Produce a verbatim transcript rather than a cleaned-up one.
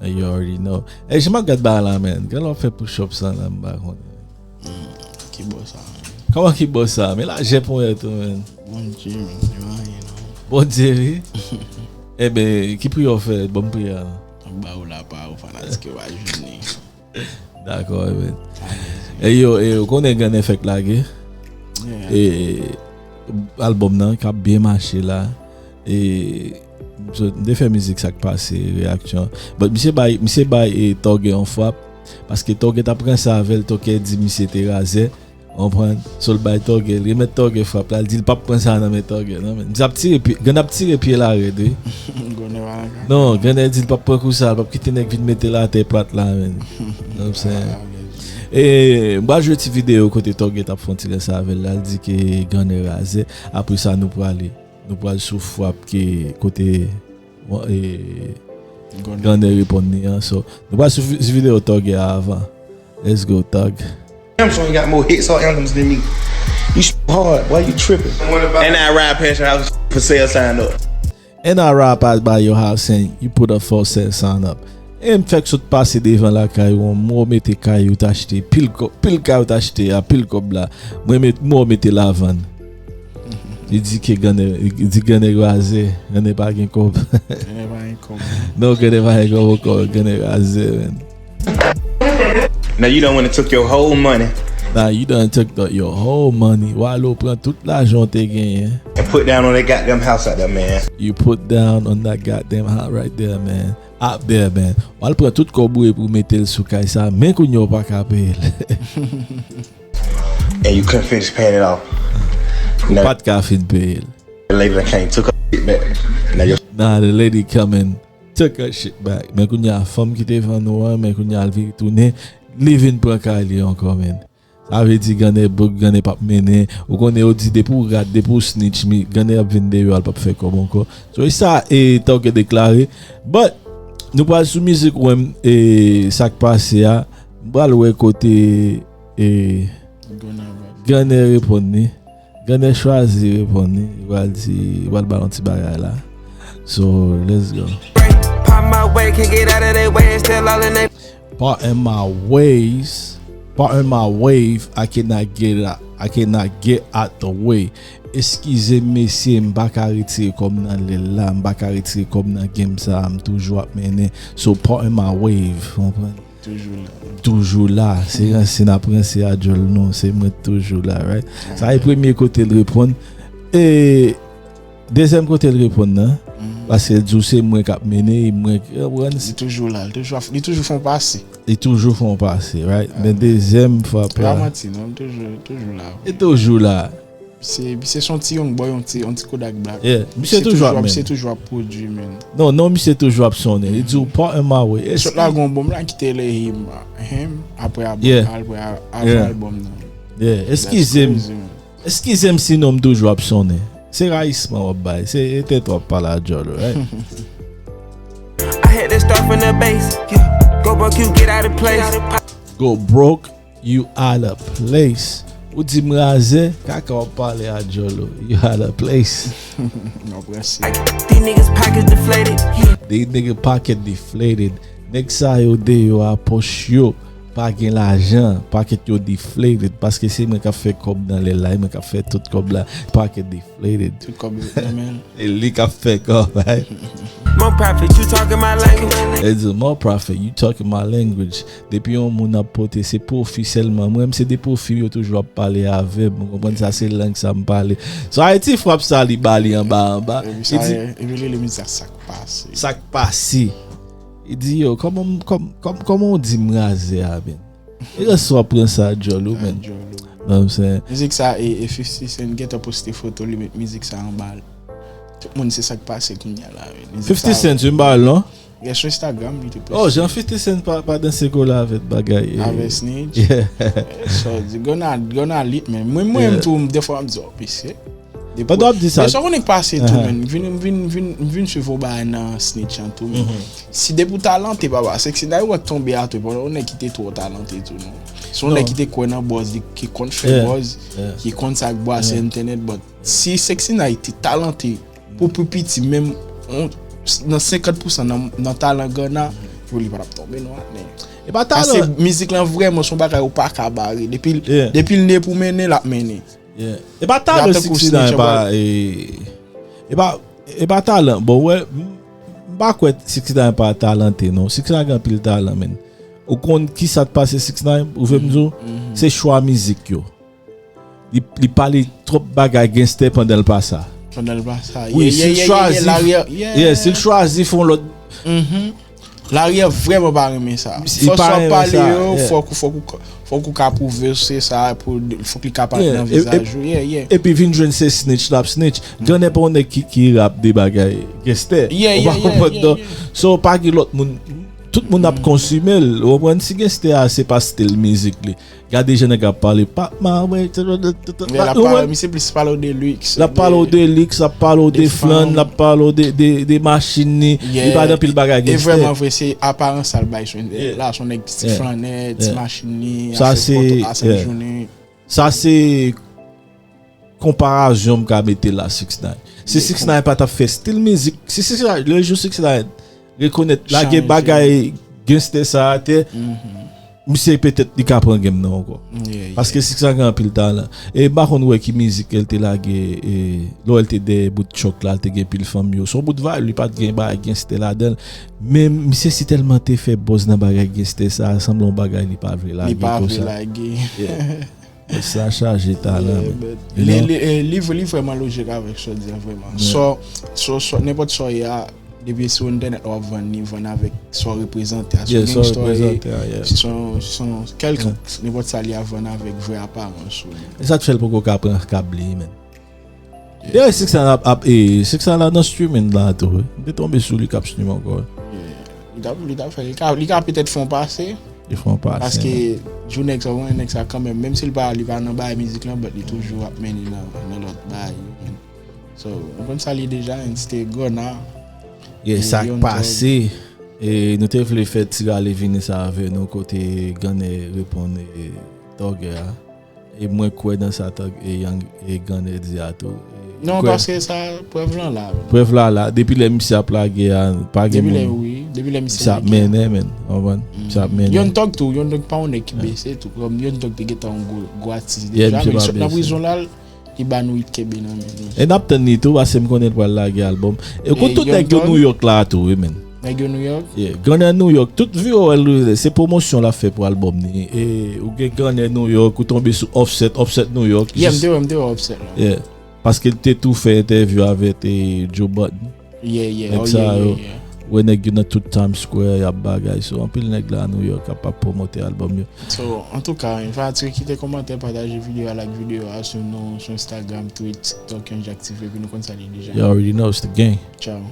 You already know. Ey, jan m ap gad bagay la, man. Gad lè w ap fè push up sa la, m pa konnen. Ki bò sa? Kòman ki bò sa? Men lajè ponyèt ou, man. Bondye, man, yo anyen non. Bondye, wi. Eben, ki priyè w fè? Ban m priyè a. Ba ou la pa ou fanatik yo pa jwenn li. Dakò, man. E yo, e ou konnen Gannè fèk lage. E albòm nan k ap byen mache la. E so, m te fè mizik sa k pase, reyaksyon. But misye bay, misye bay e Tògè yon frap. Paske Tògè t ap ranse avè l, Tògè di misye te razè. Konprann? So l bay Tògè, li remèt Tògè frap la, l di l p ap pran sa nan men Tògè non, men. Misye ap tire pye, Gannè ap tire pye la rèd, wi. Non, Gannè di l p ap pran kou sa, l p ap kite nèg vin mete l atè plat la, men. You know what I'm saying? E m pral jwe ti videyo kote Tògè t ap fè yon ti ranse avè l la, l di ke Gannè razè. Apre sa, nou prale. Nou pral sou frap ke kote e, Gannè reponn li an. So, nou pral sou vi- sou videyo Tògè a avan. Let's go, Tòg. Samsung got more hits or anthems than me. You s- hard, boy, you tripping. And I ride past your house for sale sign up. And I ride past by your house and you put a for sale sign up. E m fèk sot pase devan lakay ou, m wè w mete kay ou t achte, pil kò- pil kay ou t achte a, pil kòb la. Mwen met, m wè w mete l a vann. Li di ke Gannè, li di Gannè razè, Gannè pa gen kòb. Gannè pa gen kòb. Non, Gannè pa gen kòb ankò, Gannè razè, man. Now you done went and took your whole money Now you done took the, your whole money. W ale w pran tout lajan w te genyen. And put down on that goddamn house out there, man. You put down on that goddamn house right there, man. Out there, man. W al pran tout kòb ou e pou mete l sou kay sa, men kounye a w pa ka peye l. And you couldn't finish paying it off. Ou pa t ka fin peye l. The lady done came, took her shit back. Now your Now the lady come and took her shit back. Men kounye a fanm ki te vann ou an, men kounye a l vin tounen, li vin pran kay li ankò, man. Sa vle di Gannè boug, Gannè p ap mennen. Ou konnen yo di depi w rat, depi w snitch, mi- Gannè ap vin deyò a, l p ap fè kòb ankò. So e sa e Tògè deklare. But nou pral sou mizik ou menm e sa k pase a. M pral wè kote e Gannè reponn li. Gannè chwazi reponn li. Li pral di, li pral ba l yon ti bagay la. So, let's go. Pop my way, can't get out of their way, and still all in they Part in my ways, part in my wave, I cannot get out, I cannot get out the way. Eskize m mesye, m pa ka retire kò m nan lèl la, m pa ka retire kò m nan game sa, m toujou ap mennen. So part in my wave, konprann? Toujou la. Toujou la, se ranse n ap ranse a djòl nou, se mwen toujou la, right? Sa e premye kote l reponn. E dezyèm kote l reponn nan, paske l di w se mwen k ap mennen, e mwen k ap rann. Li toujou la, li toujou, li toujou fè yon pase. Li toujou fè yon pase, right? Men dezyèm fwa Pa manti non, li toujou, toujou la. Li toujou la. Se, se son ti young boy, yon ti, yon ti Kodak Black. Yeah, misye toujou ap Misye men. Toujou ap pwodui, men. Non, non, misye toujou ap sonnen. Li di w part in my way. Sot la gon bonm la ki te le him, him, apre Yeah. apre apre albòm nan. Yeah, eskize m. Crazy, man. Eskize m si non m toujou ap sonnen. Se rayisman w ap bay. Se e tèt w ap pale a djòl, right? I had to start from the base. Yeah. Go broke, you get out of place. Go broke, you out of place. Ou di m razè, kaka w ap pale a djòl ou. You out of place. Non, prese. These niggas pockets deflated. Yeah. These nigga pocket deflated. Nèg sa yo deyò a pòch yo pa gen lajan, pocket yo deflated. Paske se mwen k ap fè kòb nan lèl la, e mwen k ap fè tout kòb la. Pocket deflated. Tout kòb yo nan men l. E li k ap fè kòb, right? More profit, you talking my language. E di, more profit, you talking my language. Depi yon moun ap pote, se pwofi sèlman. Mwen menm, se de pwofi yo toujou ap pale avè m. Ou konprann sa, se lang sa m pale. So, Ayiti frap sa li ba li anba, anba. Li di, Epi li, li mizik sa k pase. Sa k pase. Li di, yo, kòman, kòm, kòm, kòman w di m razè a, men? E lè sa w ap pran sa a djòl ou, men. Djòl ou. Know what I'm saying? Mizik sa e, e fifty Cent gentan poste foto li met mizik sa anba l. Tout moun se sa k pase kounye a la, men. Mizik fifty sa- Cent, wi, m ba l, non? Gen sou Instagram, li te poste. Oh, jan fifty Cent pa, pa danse kole avèk bagay. eh, Avè Snitch. Yeah. So, di, gonna, gonna lit, men. Mwen, mwen, Yeah. tou, m, defwa, m di, oh, mesye. Pandan w ap di sa- Men sa w konnen k pase tou, Uh-huh. men. M vin, m vin, m vin, m vin swiv yon bagay nan Snitch an tou, men. Si depi w talante, papa, Sexy Nine wè k tonbe atè, pandan yon nèg ki te twò talante tou, non. Se yon nèg ki te kwè nan buzz, li, ki konn fè Yeah. Buzz, Yeah. ki konn sa k bwase internet, but si Sexy Nine te talante, pou pi piti, menm on, nan senkant pousan nan, nan talan Gunna, Li pa t ap tonbe non, atnè. E pa talan. Paske mizik lan vrèman se yon bagay ou pa ka bare. Depi l, yeah, depi l ne pou mennen, l ap mennen. Yeah. E pa talan Sixty Nine pa, e, e pa, e pa talan. Bon, wè, m, m pa kwè Sixty Nine pa talante, non. Sixty Nine gen anpil talan, men. Ou konn ki sa t pase Sixty Nine, ou vle m di w? Se chwa mizik yo. Li, li pale twòp bagay genstè pandan l pa sa. Pandan l pa sa. Wi, si l chwazi, yeah, si l chwazi fè yon lòt. Lari a vrèman pa renmen sa. Fòs w ap pale yo, fòk, fòk, fòk ou ka pwouve se sa, pou, fòk li ka parèt nan vizaj ou. Yeah, yeah. Epi vin jwenn se snitch l ap snitch. Gannè pa yon nèg ki, ki rap de bagay genstè. Ou pa konprann, non? So, pa gen lòt moun. Tout moun ap konsime l. Ou konprann? Si genstè a, se pa stil mizik li. Gade jan nèg ap pale, pa, ma, wè, l ap pale, misye plis pale w de luks, l ap pale w de luks, l ap pale w de flann, l ap pale w de, de, de machin li, li pa nan pil bagay genstè. E vrèman vre, se aparans sa l bay sou entènèt la, se yon nèg ti flannè, ti machin li, ap fè pòtopas chak jounen. Sa se konparazyon m ka mete la, Sixty Nine. Si Sixty Nine pa t ap fè stil mizik, si Sixty Nine, le jou Sixty Nine rekonèt, lage bagay genstè sa atè, misye petèt li ka pran game nan ankò. Paske Sixty Nine gen anpil talan. E m pa konn wè ki mizik ke l te lage, e, lè l te dèyè bout Chuck la, l te gen pil fanm yo. Se yon bout vibe, li pa t gen bagay genstè ladan l. Men misye si tèlman te fè buzz nan bagay genstè sa, sanble yon bagay li pa vle lage konsa. Li pa vle lage. Sa chaje talan, men. Li, li, eh, li, li vrèman lojik avèk sa w di a, vrèman. Sa, sa, sa, nenpòt sa w ye a, depi sou entènèt la w ap vann li, vann avèk sa w reprezante a. Si w gen istwa, si se yon, si se yon kèlkonk, nenpòt sa li ap vann avèk vrè aparans ou. E sa k fè l poko ka pran kab li, men. Dayè, Sixty Nine ap, ap, e, Sixty Nine la nan streaming la tou, wi. M te tonbe sou li k ap stream ankò. Li t ap, li t ap fè, li ka, li ka petèt fè yon pase. Li fè yon pase. Paske jou nèg sa, ou konnen nèg sa kanmenm, menm si l pa, li pa nan bagay mizik lan, but li toujou ap mennen nan, nan lòt bagay. So, ou konn sa li deja, and stay gonna. Yeah, sa k pase. E nou te vle fè ti rale vini sa avè nou kote Gannè reponn, e, Tògè a. E mwen kwè nan sa tank e Young e Gannè di a tou. Non, paske sa, prèv lan la. Prèv la la. Depi lè misye ap lage a, pa gen moun. Depi lè, wi. Depi lè misye ap mennen, men. Konprann? Misye ap mennen. Young Thug tou, Young Thug pa yon nèg ki bese tou. Kòm Young Thug te gentan yon gwo, gwo atis deja, men li sot nan prizon la, li ba nou hit kenbe nan men nou. E n ap tann li tou, paske m konnen l pral lage albòm. E kou tout nèg yo New York la tou, wi, men. Nèg yo New York? Yeah, Gannè New York. Tout vi w wè l, se pwomosyon l ap fè pou albòm li. E ou gen Gannè New York, ou tonbe sou Offset, Offset New York. Yeah, m te wè, m te wè Offset la. Yeah. Paske l te tou fè entèvyou avèk, e, Joe Budden. Yeah, yeah. Nèg sa yo. Ou wè nèg yo nan tout Times Square, y ap bagay. So, anpil nèg la New York ap, ap pwomote albòm yo. So, antouka, envite kite kòmantè, pataje videyo a, like videyo a sou nou, sou Instagram, Twitch, TikTok, Young Jack T V, epi nou konn sa li deja. You already know, it's the gang. Ciao.